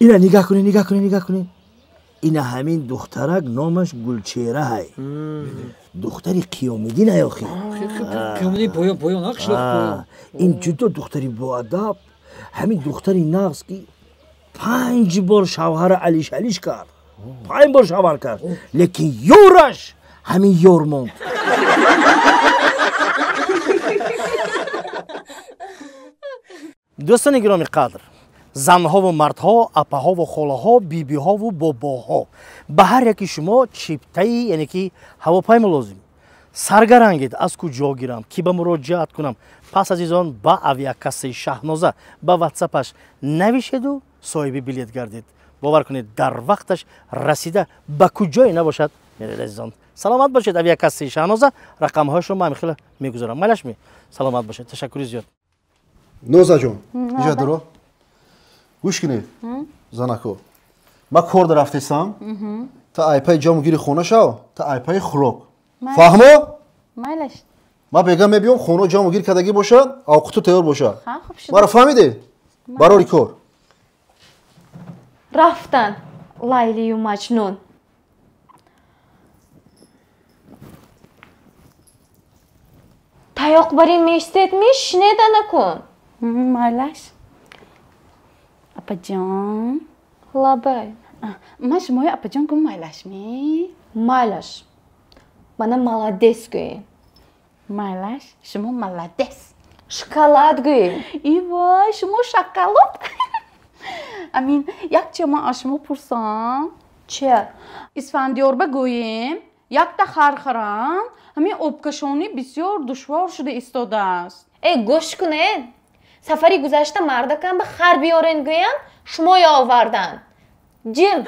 Ина нигоҳ кунед, нигоҳ кунед, нигоҳ кунед. Ина ҳамин духтарак номаш Гулчеҳра ҳай. Духтари Қиёмиддин ҳай охи. Қиёмиддин поён, поён, а қишлоқ поён. Ин ҷудо духтари боадаб, ҳамин духтари нағз ки 5 бор шавҳара алиш алиш кард. 5 бор шавҳар кард. Лекин ёраш ҳамин ёр монд. Дӯстони гироми қадр, занҳову мардҳо, апаҳову холаҳо, бибиҳову бобоҳо, ба ҳар яки шумо чиптаи, яъне ки ҳавопаймо лозим. Саргарангед, аз куҷо гирам, ки ба муроҷиат кунам? Пас азизон, ба авиакассаи Шаҳноза ба ватсапаш навишеду соҳиби билет гардед. Бовар кунед, дар вақташ расида ба куҷое набошад меред азизон. Саломат бошед. Авиакассаи Шаҳноза рақамҳояшро ман хеле мегузорам. Майлашми? Саломат бошед. Ташаккури зиёд. Нозаҷон, иҷа дуро гӯш кунед, занако. Ман кор дарафтесам, та айпаи ҷому гири хона шав, та айпаи хӯрок. Фаҳмо? Майлаш. Ман бега мебиём, хона ҷому гир кардагӣ бошад, овқуту тайёр бошад. Маро фаҳмиде? Барори кор. Рафтан Лайлию Маҷнун. Таёқ барин меистед, мешинеда накун. Майлаш. Апаҷон. Лабай. Ман шумои апаҷон гум майлаш ми? Майлаш. Мана молодец гӯем. Майлаш, шумо молодец. Шоколад гӯем. И вой, шумо шоколад. Амин, як чиё ман аз шумо пурсам? Чия? Исфандиёрба гӯем, якта хар харам, ҳамин обкашонӣ бисёр душвор шуда истодааст. Э, гӯш кунед. Сафари гузашта мардакам ба хар биёрен гӯям, шумоё овардан. Ҷим.